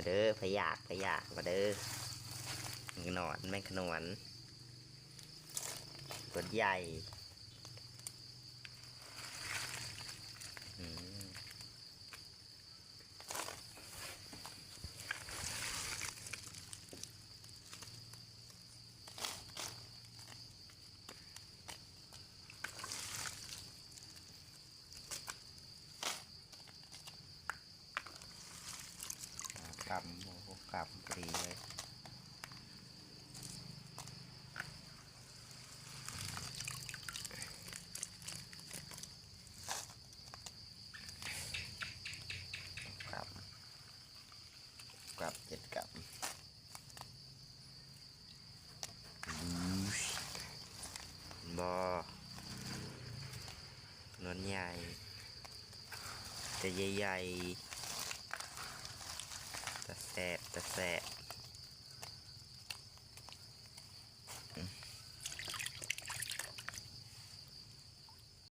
ເດີ ໃຜຢາກ ໃຜຢາກ ມາເດີ. ໜອນ ແມງຂະໜວນ ຕົວໃຫຍ່. ອືມ ຫ້າກຳ ໂອ້ ຫົກກຳພໍດີເລີຍ. ກຳ ກຳ ເຈັດກຳ. ບໍ່ ໜວນໃຫຍ່ ແຕ່ໃຫຍ່ໆ ຕາແຊບ ຕາແຊບ.